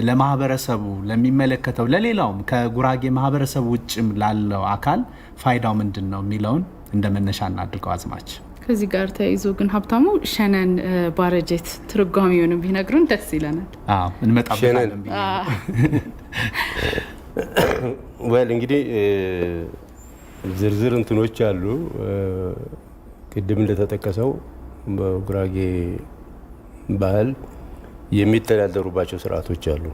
ለማህበረሰቡ፣ ለሚመለከተው፣ ለሌላውም ከጉራጌ ማህበረሰብ ውጭም ላለው አካል ፋይዳው ምንድን ነው የሚለውን እንደ መነሻ እናድርገው። አዝማች። ከዚህ ጋር ተያይዞ ግን ሀብታሙ፣ ሸነን ባረጀት ትርጓሜውንም ቢነግሩን ደስ ይለናል። እንመጣበታለን። Well፣ እንግዲህ ዝርዝር እንትኖች አሉ። ቅድም እንደተጠቀሰው በጉራጌ ባህል የሚተዳደሩባቸው ስርዓቶች አሉ።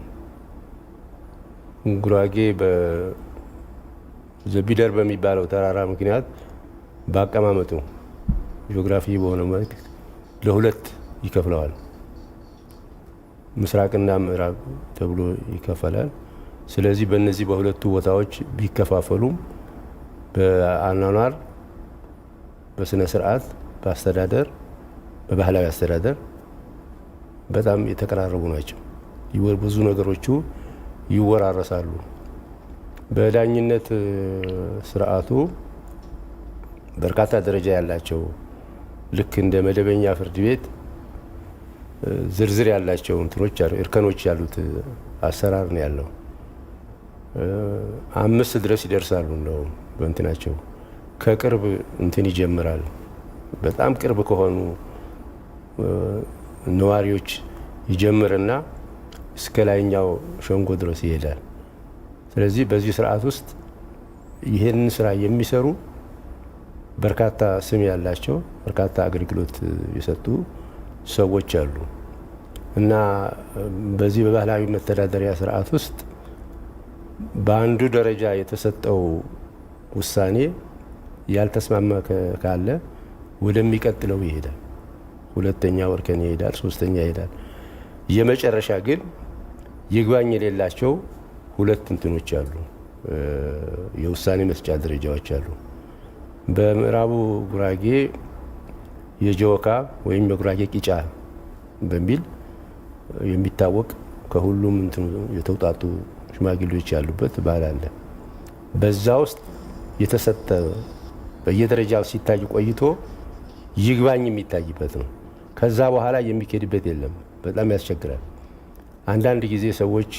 ጉራጌ በዘቢደር በሚባለው ተራራ ምክንያት በአቀማመጡ ጂኦግራፊ በሆነ መልክ ለሁለት ይከፍለዋል። ምስራቅና ምዕራብ ተብሎ ይከፈላል። ስለዚህ በእነዚህ በሁለቱ ቦታዎች ቢከፋፈሉም በአኗኗር፣ በስነ ስርዓት፣ በአስተዳደር፣ በባህላዊ አስተዳደር በጣም የተቀራረቡ ናቸው። ብዙ ነገሮቹ ይወራረሳሉ። በዳኝነት ስርዓቱ በርካታ ደረጃ ያላቸው፣ ልክ እንደ መደበኛ ፍርድ ቤት ዝርዝር ያላቸው እንትኖች፣ እርከኖች ያሉት አሰራር ነው ያለው። አምስት ድረስ ይደርሳሉ። እንደውም በእንትናቸው ከቅርብ እንትን ይጀምራል። በጣም ቅርብ ከሆኑ ነዋሪዎች ይጀምርና እስከ ላይኛው ሸንጎ ድረስ ይሄዳል። ስለዚህ በዚህ ስርዓት ውስጥ ይህንን ስራ የሚሰሩ በርካታ ስም ያላቸው፣ በርካታ አገልግሎት የሰጡ ሰዎች አሉ እና በዚህ በባህላዊ መተዳደሪያ ስርዓት ውስጥ በአንዱ ደረጃ የተሰጠው ውሳኔ ያልተስማማ ካለ ወደሚቀጥለው ይሄዳል። ሁለተኛ እርከን ይሄዳል፣ ሶስተኛ ይሄዳል። የመጨረሻ ግን ይግባኝ የሌላቸው ሁለት እንትኖች አሉ፣ የውሳኔ መስጫ ደረጃዎች አሉ። በምዕራቡ ጉራጌ የጆካ ወይም የጉራጌ ቂጫ በሚል የሚታወቅ ከሁሉም እንትኑ የተውጣጡ ሽማግሌዎች ያሉበት ባህል አለ። በዛ ውስጥ የተሰጠ በየደረጃው ሲታይ ቆይቶ ይግባኝ የሚታይበት ነው። ከዛ በኋላ የሚኬድበት የለም። በጣም ያስቸግራል። አንዳንድ ጊዜ ሰዎች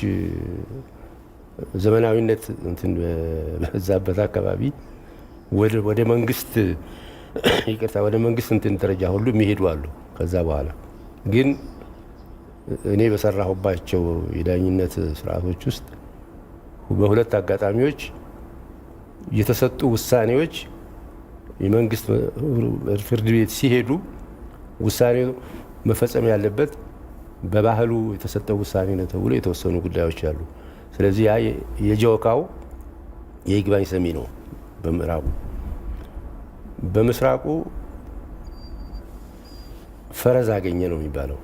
ዘመናዊነት እንትን በበዛበት አካባቢ ወደ መንግስት፣ ይቅርታ፣ ወደ መንግስት እንትን ደረጃ ሁሉ የሚሄዱ አሉ። ከዛ በኋላ ግን እኔ በሰራሁባቸው የዳኝነት ስርዓቶች ውስጥ በሁለት አጋጣሚዎች የተሰጡ ውሳኔዎች የመንግስት ፍርድ ቤት ሲሄዱ ውሳኔው መፈጸም ያለበት በባህሉ የተሰጠው ውሳኔ ነው ተብሎ የተወሰኑ ጉዳዮች አሉ። ስለዚህ ያ የጆካው የይግባኝ ሰሚ ነው በምዕራቡ። በምስራቁ ፈረዝ አገኘ ነው የሚባለው።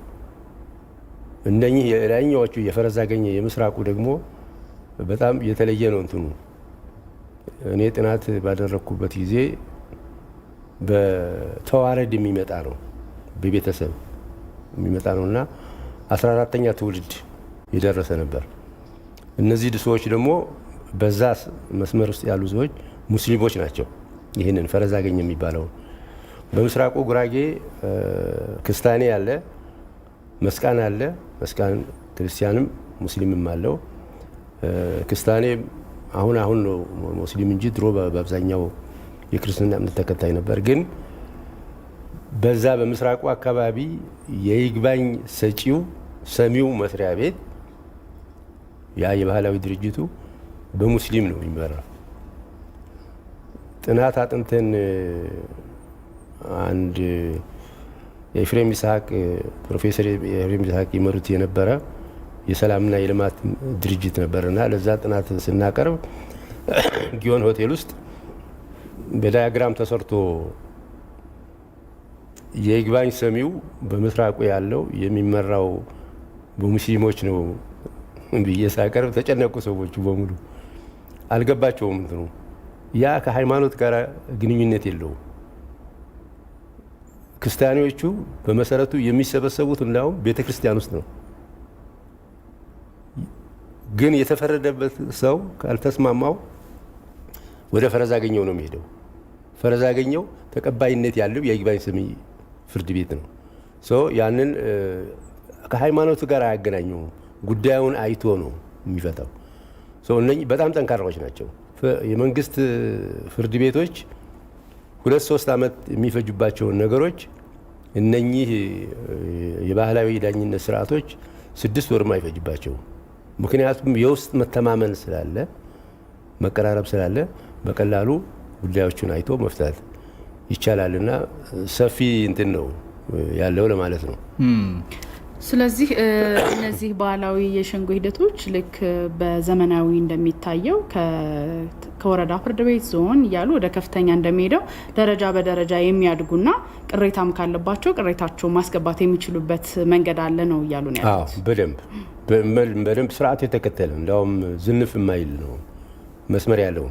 እነኚህ የላይኛዎቹ የፈረዝ አገኘ፣ የምስራቁ ደግሞ በጣም የተለየ ነው እንትኑ። እኔ ጥናት ባደረግኩበት ጊዜ በተዋረድ የሚመጣ ነው፣ በቤተሰብ የሚመጣ ነው እና 14ተኛ ትውልድ የደረሰ ነበር። እነዚህ ሰዎች ደግሞ በዛ መስመር ውስጥ ያሉ ሰዎች ሙስሊሞች ናቸው። ይህንን ፈረዝ አገኘ የሚባለው በምስራቁ ጉራጌ ክስታኔ አለ፣ መስቃን አለ። መስቃን ክርስቲያንም ሙስሊምም አለው። ክስታኔ አሁን አሁን ነው ሙስሊም እንጂ ድሮ በአብዛኛው የክርስትና እምነት ተከታይ ነበር። ግን በዛ በምስራቁ አካባቢ የይግባኝ ሰጪው ሰሚው መስሪያ ቤት፣ ያ የባህላዊ ድርጅቱ በሙስሊም ነው የሚመራው። ጥናት አጥንተን አንድ የኤፍሬም ይስሐቅ፣ ፕሮፌሰር ኤፍሬም ይስሐቅ ይመሩት የነበረ የሰላምና የልማት ድርጅት ነበርና ለዛ ጥናት ስናቀርብ ጊዮን ሆቴል ውስጥ በ diagram ተሰርቶ የይግባኝ ሰሚው በምስራቁ ያለው የሚመራው በሙስሊሞች ነው ብዬ ሳቀርብ ተጨነቁ ሰዎቹ በሙሉ። አልገባቸውም። እንትኑ ያ ከሃይማኖት ጋር ግንኙነት የለውም። ክርስቲያኖቹ በመሰረቱ የሚሰበሰቡት እንዲያውም ቤተ ክርስቲያን ውስጥ ነው። ግን የተፈረደበት ሰው ካልተስማማው ወደ ፈረዝ አገኘው ነው የሚሄደው። ፈረዝ አገኘው ተቀባይነት ያለው የይግባኝ ሰሚ ፍርድ ቤት ነው። So ያንን ከሃይማኖቱ ጋር አያገናኘውም። ጉዳዩን አይቶ ነው የሚፈታው። እነኚህ በጣም ጠንካራዎች ናቸው። የመንግስት ፍርድ ቤቶች 2-3 ዓመት የሚፈጁባቸውን ነገሮች እነኚህ የባህላዊ ዳኝነት ስርዓቶች 6 ወርም አይፈጅባቸው። ምክንያቱም የውስጥ መተማመን ስላለ፣ መቀራረብ ስላለ በቀላሉ ጉዳዮቹን አይቶ መፍታት ይቻላልና ሰፊ እንትን ነው ያለው ለማለት ነው። ስለዚህ እነዚህ ባህላዊ የሸንጎ ሂደቶች ልክ በዘመናዊ እንደሚታየው ከወረዳ ፍርድ ቤት፣ ዞን እያሉ ወደ ከፍተኛ እንደሚሄደው ደረጃ በደረጃ የሚያድጉና ቅሬታም ካለባቸው ቅሬታቸው ማስገባት የሚችሉበት መንገድ አለ ነው እያሉ ነው ያሉት። በደንብ ስርዓት የተከተለ፣ እንዲያውም ዝንፍ የማይል ነው፣ መስመር ያለው።